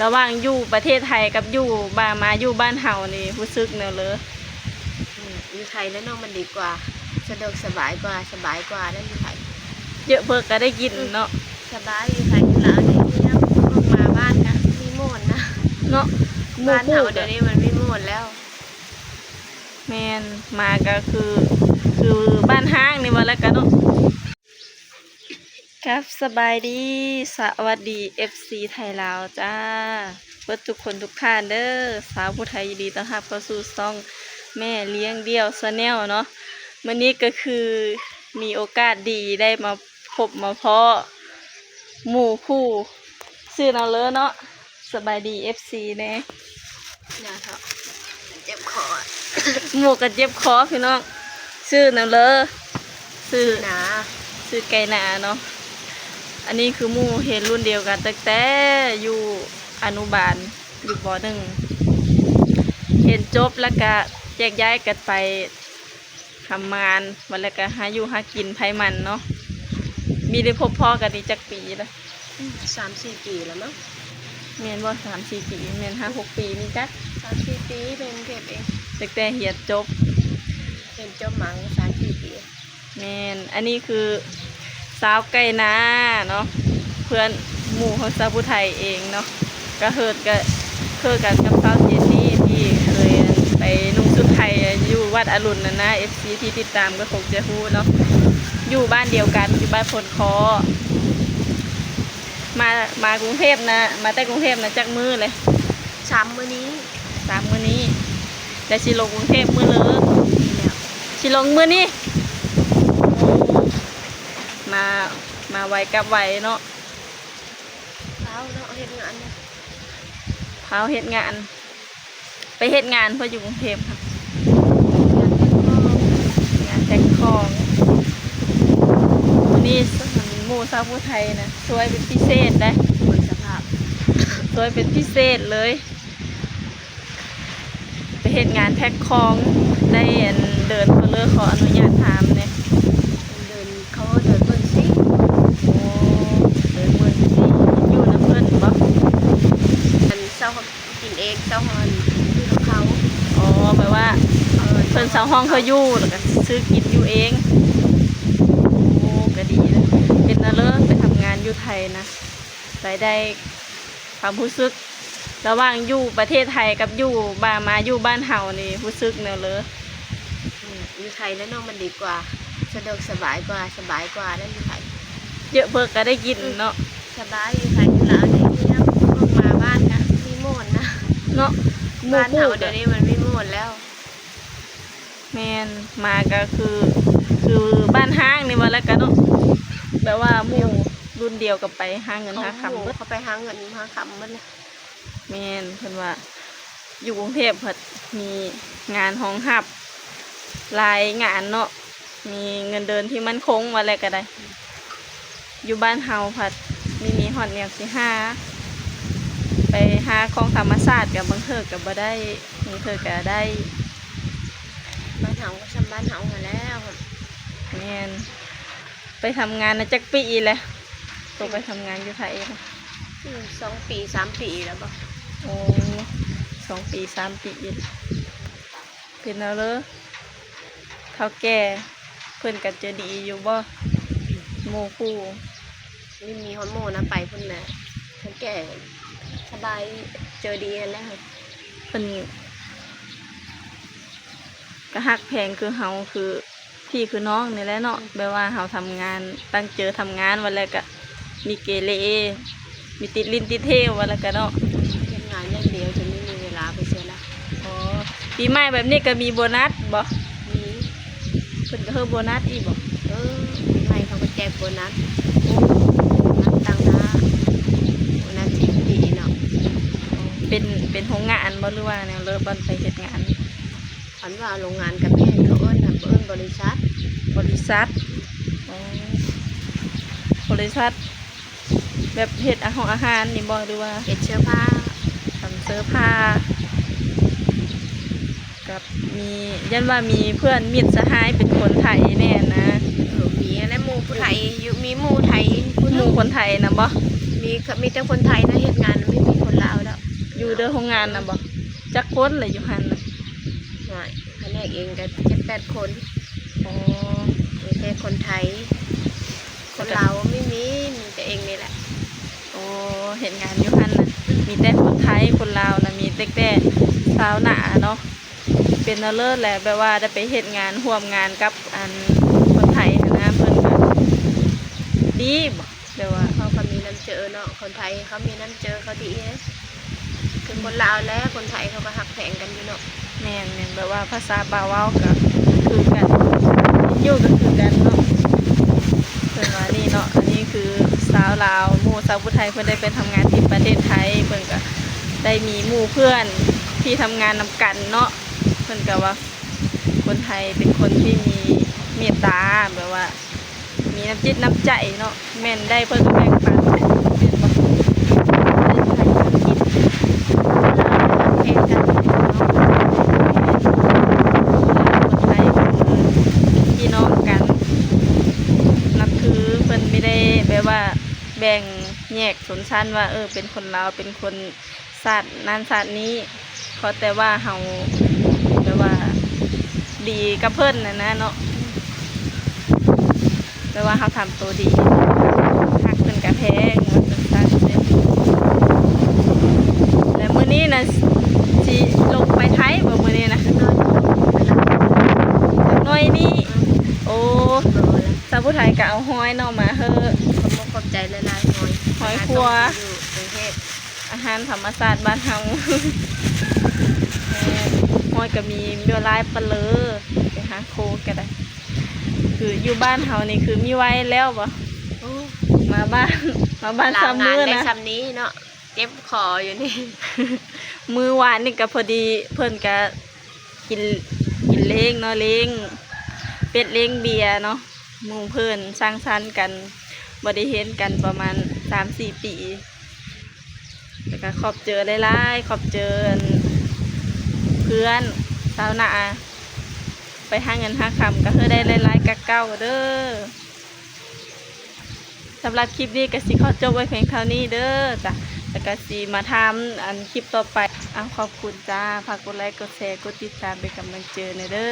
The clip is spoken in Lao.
ລະຫວ່າງຢູ່ປະເທດໄທກັບຢູ່ບ້ານ ມາຢູ່ບ້ານເຮົານີ້ ຮູ້ສຶກແນວເລີ? ອືມ ຢູ່ໄທແລ້ວເນາະ ມັນດີກວ່າ ສະດວກສະບາຍກວ່າ ສະບາຍກວ່າແລ້ວຢູ່ໄທ. ເຍາະເພິກກໍໄດ້ກິນເນາະ. ສະບາຍຢູ່ໄທ ຢູ່ລາວນີ້ ອອກມາບ້ານກໍມີໝົດນະເນາະ. ບ້ານເຮົາດຽວນີ້ມັນມີໝົດແລ້ວ. ແມ່ນ ມາກໍຄື ຄືບ້ານຮ້າງນີ້ວ່າແລ້ວກັນເນາະ. ຄັບ ສະບາຍດີ ສະຫວັດດີ ເອັຟຊີ ໄທລາວຈ້າ ເບິດທຸກຄົນທຸກທ່ານເດີ. ສາວຜູ້ໄທ ຍິນດີຕ້ອນຮັບເຂົ້າສູ່ຊ່ອງແມ່ລ້ຽງດ່ຽວ Channel ເນາະ. ມື້ນີ້ກໍຄືມີໂອກາດດີໄດ້ມາພົບມາພໍ້ໝູ່ຄູ່ ຊື່ນ້ອງເລີເນາະ. ສະບາຍດີ ເອັຟຊີ ແດ່. ຢ່າເທາະ ເຈັບຄໍ. ໝູ່ກໍເຈັບຄໍພີ່ນ້ອງ. ຊື່ໜາງເລີ ຊື່ໜາ ຊື່ໄກ່ໜາເນາະ. ອັນນີ້ຄືໝູ່ຮຽນລຸ້ນດຽວກັນຕັ້ງແຕ່ຢູ່ອະນຸບານ ຢູ່ ປໍໜຶ່ງ ຮຽນຈົບແລ້ວກະແຍກຍ້າຍກັນໄປ ທຳງານ ບັດແລ້ວກໍຫາຢູ່ຫາກິນໃຜມັນເນາະ. ມີໄດ້ພົບພໍ້ກັນນີ້ຈັກປີລະ? ອືມ ສາມສີ່ປີແລ້ວມັ້ງ. ແມ່ນບໍ່? ສາມສີ່ປີ ແມ່ນຫ້າຫົກປີນີ້ຈັກ ສາມສີ່ປີ ໄປກຸງເທບເອງ ຕັ້ງແຕ່ຮຽນຈົບ ຮຽນຈົບມາສາມສີ່ປີ. ແມ່ນ ອັນນີ້ຄືສາວໄກ່ນາເນາະ ເພື່ອນໝູ່ຂອງສາວຜູ້ໄທເອງເນາະ. ກໍເຮີດ ກໍຄືກັນກັບສາວເຈນນີ້ ທີ່ເຄີຍໄປນຸ່ງຊຸດໄທຢູ່ວັດອະລຸນນັ້ນນະ. ເອັຟຊີ ທີ່ຕິດຕາມກໍຄົງຈະຮູ້ເນາະ ຢູ່ບ້ານດຽວກັນ ຢູ່ບ້ານໂພນຄໍ້. ມາ ມາກຸງເທບນະ ມາແຕ່ກຸງເທບນະ ຈັກມື້ເລີຍ? ສາມມື້ນີ້ ສາມມື້ນີ້ ແລ້ວຊິລົງກຸງເທບມື້ເລີ? ຊິລົງມື້ນີ້. ມາ ມາໄວກັບໄວເນາະ. ພາວເນາະ ເຮັດງານນະ ພາວເຮັດງານ ໄປເຮັດງານເພິ່ນຢູ່ກຸງເທບ ງານແພັກຂອງ ງານແພັກຂອງ. ມື້ນີ້ໝູ່ສາວຜູ້ໄທນະ ຊ່ວຍເປັນພິເສດໄດ໋ ໝົດສະພາບ ຊ່ວຍເປັນພິເສດເລີຍ. ໄປເຮັດງານແພັກຂອງ ໄດ້ອັນເດືອນເທົ່າເລີ? ຂໍອະນຸຍາດຖາມແດ່. ເດືອນ ເຂົາເອີ້ນເດືອນເມີນຊີ. ໂອ້ ເດືອນເມີນຊີ ຢູ່ນຳເພິ່ນບໍ? ອັນເຊົ່າ ກິນເອງ ເຊົ່າຫ້ອງຢູ່ນຳເຂົາ. ອໍ ແປວ່າ ເອີ ເພິ່ນເຊົ່າຫ້ອງເຂົາຢູ່ ແລ້ວກໍຊື້ກິນຢູ່ເອງ. ໂອ້ ກໍດີເລີຍ. ເປັນແນວເລີ ໄປທຳງານຢູ່ໄທນະ ລາຍໄດ້ ຄວາມຮູ້ສຶກລະຫວ່າງຢູ່ປະເທດໄທກັບຢູ່ບ້ານ ມາຢູ່ບ້ານເຮົານີ້ ຮູ້ສຶກແນວເລີ? ອືມ ຢູ່ໄທແລ້ວເນາະ ມັນດີກວ່າ ສະດວກສະບາຍກວ່າ ສະບາຍກວ່າແລ້ວຢູ່ໄທ. ເຍາະເພິກກໍໄດ້ກິນເນາະ. ສະບາຍຢູ່ໄທ ຢູ່ລາວນີ້ ອອກມາບ້ານກໍມີໝົດນະເນາະ. ບ້ານເຮົາດຽວນີ້ມັນມີໝົດແລ້ວ. ແມ່ນ ມາກໍຄື ຄືບ້ານຮ້າງນີ້ວ່າແລ້ວກັນເນາະ. ແບບວ່າໝູ່ລຸ້ນດຽວກັນໄປຫາເງິນຫາຄຳເບິດ ເຂົາໄປຫາເງິນຫາຄຳເບິດ. ແມ່ນ ເພິ່ນວ່າຢູ່ກຸງເທບພັດມີງານຮອງຮັບຫຼາຍງານເນາະ ມີເງິນເດືອນທີ່ໝັ້ນຄົງວ່າແລ້ວກໍໄດ້. ຢູ່ບ້ານເຮົາພັດມີ ມີຮອດແນວຊິຫາ ໄປຫາຂອງທຳມະຊາດກໍບາງເທື່ອກໍບໍ່ໄດ້ ບາງເທື່ອກໍໄດ້. ບ້ານເຮົາກໍສ່ຳບ້ານເຮົາຫັ້ນແຫຼະ. ແມ່ນ. ໄປທຳງານນະຈັກປີແລ້ວ? ໂຕໄປທຳງານຢູ່ໄທນະ? ອືມ ສອງປີ ສາມປີແລ້ວບໍ? ໂອ້ ສອງປີ ສາມປີ. ເປັນແນວເລີ? ເຖົ້າແກ່ເພິ່ນກໍໃຈດີຢູ່ບໍ່? ໝູ່ຄູ່ ມີ ມີຮອດໝູ່ນະ ໄປພຸ້ນນະ ເຖົ້າແກ່ສະບາຍ ໃຈດີຫັ້ນແຫຼະ. ເພິ່ນກໍຮັກແພງຄືເຮົາ ຄືພີ່ຄືນ້ອງນີ້ແຫຼະເນາະ. ແບບວ່າເຮົາທຳງານ ຕັ້ງໃຈທຳງານ ວ່າແລ້ວກະມີເກເລ ມີຕິດຫຼິ້ນຕິດທ່ຽວວ່າແລ້ວກະເນາະ. ເຮັດງານຢ່າງດຽວ ຈົນບໍ່ມີເວລາໄປໃສລະ. ອໍ ປີໃໝ່ແບບນີ້ກະມີໂບນັດບໍ່? ມີ. ເພິ່ນກະໃຫ້ໂບນັດອີກບໍ່? ເອີ ປີໃໝ່ເຂົາກະແຈກໂບນັດ. ໂອ້ ນັດຕ່າງໜ້າ ໂບນັດສິ້ນປີເນາະ. ເປັນ ເປັນໂຮງງານບໍ່ ຫຼືວ່າແນວເລີ ບ່ອນໄປເຮັດງານ? ຄັນວ່າໂຮງງານກະແມ່ນ ເຂົາເອີ້ນ ເຂົາເອີ້ນບໍລິສັດ. ບໍລິສັດ. ອໍ ບໍລິສັດ ແບບເຮັດອາຫານ ອາຫານນີ້ບໍ່ ຫຼືວ່າເຮັດເສື້ອຜ້າ? ທຳເສື້ອຜ້າ ກັບມີ ຢ້ານວ່າມີເພື່ອນມິດສະຫາຍເປັນຄົນໄທແດ່ນະ. ເອີ ມີຫັ້ນແຫຼະ ໝູ່ຜູ້ໄທຢູ່ ມີໝູ່ໄທຜູ້ໜຶ່ງ. ໝູ່ຄົນໄທນຳບໍ່? ມີ ມີແຕ່ຄົນໄທນະ ເຮັດງານ ບໍ່ມີຄົນລາວດອກ. ຢູ່ເດີໂຮງງານນະບໍ່? ຈັກຄົນລະຢູ່ຫັ້ນນະ? ໂອ້ຍ ພະແນກເອງກໍເຈັດແປດຄົນ. ອໍ ມີແຕ່ຄົນໄທ ຄົນລາວບໍ່ມີ ມີແຕ່ເອງນີ້ແຫຼະ. ໂອ້ ເຮັດງານຢູ່ຫັ້ນນະ ມີແຕ່ຄົນໄທ ຄົນລາວນະ ມີແຕ່ແຕ່ຊາວນາເນາະ. ເປັນແນວເລີດແຫຼະ ແບບວ່າໄດ້ໄປເຮັດງານ ຮ່ວມງານກັບ ອັນ ຄົນໄທຫັ້ນນະ ເພິ່ນກໍດີບໍ? ແບບວ່າເຂົາກໍມີນ້ຳໃຈເນາະ ຄົນໄທເຂົາມີນ້ຳໃຈ ເຂົາດີເດ້ ຄືຄົນລາວແຫຼະ ຄົນໄທເຂົາກໍຮັກແພງກັນຢູ່ເນາະ. ແມ່ນໆ ແບບວ່າພາສາປາກເວົ້າກໍຄືກັນ ກິນຢູ່ກໍຄືກັນເນາະ. ເພິ່ນວ່ານີ້ເນາະ ອັນນີ້ຄືຊາວລາວ ໝູ່ຊາວຜູ້ໄທ ເພິ່ນໄດ້ໄປທຳງານທີ່ປະເທດໄທ ເພິ່ນກໍໄດ້ມີໝູ່ເພື່ອນທີ່ທຳງານນຳກັນເນາະ. ເພິ່ນກໍວ່າຄົນໄທເປັນຄົນທີ່ມີເມດຕາ ແບບວ່າ ມີນ້ຳຈິດນ້ຳໃຈເນາະ ແມ່ນໄດ້ເພິ່ນກໍແບ່ງປັນ ແມ່ນບໍ່? ໄດ້ໃຊ້ນ້ຳຈິດ ຄົນລາວແບ່ງປັນເນາະ ຄົນໄທກໍຄືພີ່ນ້ອງກັນ ນັບຖື ເພິ່ນບໍ່ໄດ້ແບບວ່າແບ່ງແຍກຊົນຊັ້ນວ່າ ເອີ ເປັນຄົນລາວ ເປັນຄົນ ຊາດນັ້ນຊາດນີ້ ຂໍແຕ່ວ່າເຮົາແບບວ່າດີກັບເພິ່ນຫັ້ນນະເນາະ ແບບວ່າເຮົາທຳໂຕດີ ຮັກເພິ່ນກະແພງ ວ່າຊັ້ນຊະ. ແລະມື້ນີ້ນະ ຊິລົງໄປໄທບໍ່ມື້ນີ້ນະ? ໜ້ອຍນີ້ ໂອ້ ສາວຜູ້ໄທກະເອົາຫອຍເນາະມາໃຫ້ ຂອບໃຈຫຼາຍໆ ຫອຍ ຫອຍຄົວ ຢູ່ກຸງເທບ. ອາຫານທຳມະຊາດບ້ານເຮົາ ແມ່ນ ຫອຍກໍມີຫຼາຍປານເລີ ໄປຫາໂຄກໍໄດ້. ຄືຢູ່ບ້ານເຮົານີ້ຄືມີໄວແລ້ວບໍ່? ໂອ້ ມາບ້ານ ມາບ້ານຊຳມື້ນະ ຊຳນີ້ເນາະ ເຈັບຄໍຢູ່ນີ້. ມື້ວານນີ້ກໍພໍດີ ເພິ່ນກໍກິນ ກິນລ້ຽງເນາະ ລ້ຽງເປັດລ້ຽງເບຍເນາະ ໝູ່ເພື່ອນສັງສັນກັນ ບໍ່ໄດ້ເຫັນກັນປະມານສາມສີ່ປີ. ແລ້ວກໍຂອບໃຈຫຼາຍໆ ຂອບໃຈອັນເພື່ອນຊາວນາ ໄປຫາເງິນຫາຄຳກໍໃຫ້ໄດ້ຫຼາຍໆກວ່າເກົ່າເດີ. ສຳລັບຄລິບນີ້ກໍຊິຂໍຈົບໄວ້ພຽງເທົ່ານີ້ເດີ ແລ້ວກໍຊິມາທຳອັນຄລິບຕໍ່ໄປ. ເອົາ ຂອບຄຸນຈ້າ ຝາກກົດໄລ ກົດແຊ ກົດຕິດຕາມເປັນກຳລັງໃຈແດ່ເດີ.